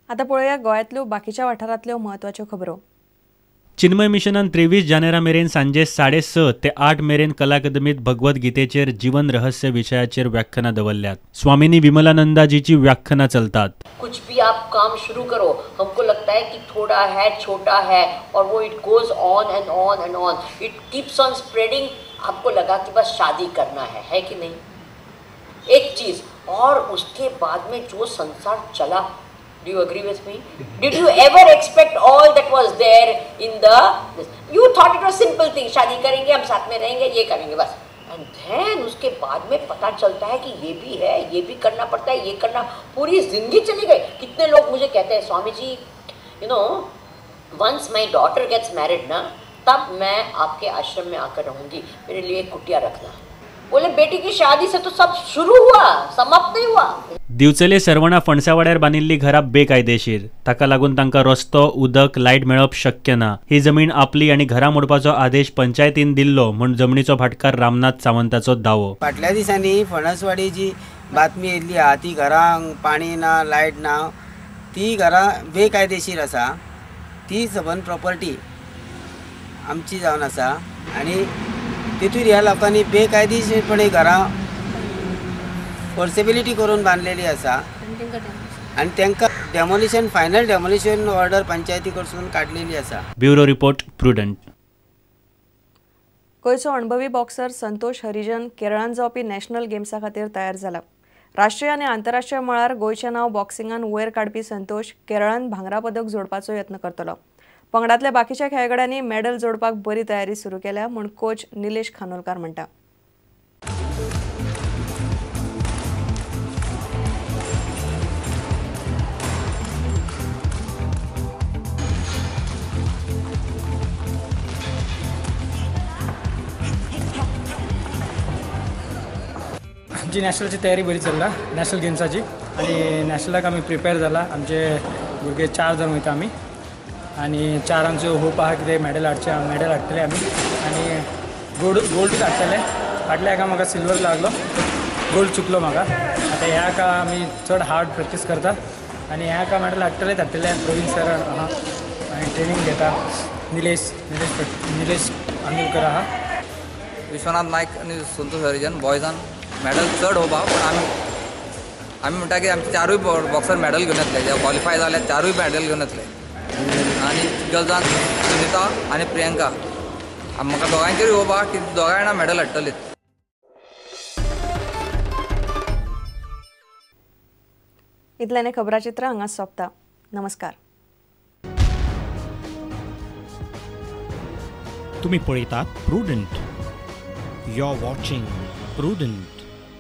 आतां पळोवया गोंयांतल्यो बाकीच्या वाठारांतल्यो म्हत्वाच्यो खबरो. चिन्मय मिशनान 23 जानेरा मेरेन सांजे 6:30 ते 8 मेरेन कला अकादमीत भगवत गीतेचेर जीवन रहस्य विशयाचेर व्याख्यानां दवरल्यात. स्वामिनी विमलानंदाजीची व्याख्यानां चलतात. कुछ भी आप काम शुरू करो, हमको लगता है कि थोड़ा है, छोटा है, और वो it goes on and on and on, it keeps on spreading. आपको लगा कि बस शादी करना है कि नहीं, एक चीज, और उसके बाद में जो संसार चला. Do you agree with me? Did you ever expect all that was there in the this? You thought it was simple thing, शादी करेंगे, हम साथ में रहेंगे, ये करेंगे बस. And then उसके बाद में पता चलता है कि ये भी है, ये भी करना पड़ता है, ये करना, पूरी जिंदगी चली गई. कितने लोग मुझे कहते हैं, Swami ji, you know, once my daughter gets married ना, तब मैं आपके आश्रम में आकर रहूँगी, मेरे लिए कुटिया रखना. बोले बेटी की शादी से तो सब शुरू हुआ, समाप्त नहीं हुआ. दिवचले सरवणा फणसावाड्यार बांदिल्ली घरां बेकायदेशीर, ताका लागून तांकां रस्तो, उदक, लायट मेळप शक्य ना. ही जमीन आपली आनी घरां मोडपाचो आदेश पंचायतीन दिल्लो म्हूण जमनीचो भाटकार रामनाथ सावंताचो दावो. फाटल्या दिसांनी फणसवाडी जी बातमी येयल्ली आहा, ती घरांक पाणी ना, लायट ना, ती घरां बेकायदेशीर आसा. ती सबंद प्रॉपर्टी आमची जावन आसा आनी तितूर ह्या लोकांनी बेकायदेशीरपणे घरां फोर्सेबिलिटी करून बांदलेली आसा आनी तांकां डेमोलिशन, फायनल डेमोलिशन ऑर्डर पंचायती कडसून काडलेली आसा. Bureau report, Prudent. गोंयचो अणभवी बॉक्सर संतोष हरिजन केरळान जावपी नॅशनल गेम्सा खातीर तयार जाला. राष्ट्रीय आनी आंतरराष्ट्रीय मळार गोंयचें नांव बॉक्सिंगान वयर काडपी संतोष केरळान भांगरा पदक जोडपाचो यत्न करतलो. पंगडातल्या बाकीच्या खेळगड्यांनी मेडल जोडपाक बरी तयारी सुरू केल्या म्हूण कोच निलेश खानोलकार म्हणटा. आमची नॅशनलची तयारी बरी चल्ला, नॅशनल गेम्साची, आनी नॅशनलाक आमी प्रिपेर जाला. आमचे भुरगे 4 जाण वयता आमी, आनी 4आंचो होप आहा कितें मॅडल हाडचें, मॅडल हाडटले आमी, आनी गोल्डूच हाडटले. फाटल्या हाका म्हाका सिल्वर लागलो, गोल्ड चुकलो म्हाका. आतां ह्या हाका आमी चड हार्ड प्रॅक्टीस करता आनी ह्या हाका मॅडल हाडटलेच हाडटले. प्रवीण सर आहा आनी ट्रेनींग घेता, निलेश निलेश निलेश आंदोलकर आहा. विश्वनाथ नायक आनी संतोष हरिजन बॉयजान मॅडल चड होप आहा, पूण आमी आमी म्हणटा की आमचे 4ूय बॉक्सर मॅडल घेवन येतले, जे क्वॉलिफाय जाल्यार 4ूय मॅडल घेवन येतले. आनी गर्ल्सान सुनिता आनी प्रियंका, म्हाका दोगांचेरूय होप आहा की दोगांय जाणां मॅडल हाडटलीच. इतल्याने खबराचित्र हांगा सोंपता. नमस्कार. तुमी पळयतात Prudent. You are watching Prudent.